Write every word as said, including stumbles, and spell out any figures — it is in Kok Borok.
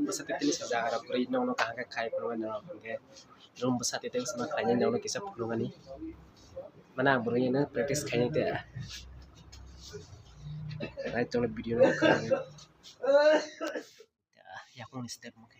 bwsa tei tini sa jaga rok kwrwi nokno kaham khe khai phunuknai norok hwnkhe. Room bwsa tei tei bwsano khainai nokno kisa phunukani. Mane ang bo rwngya no practice khainai tei. Nai tongni video no kwrwi. Yakungni step mo khe.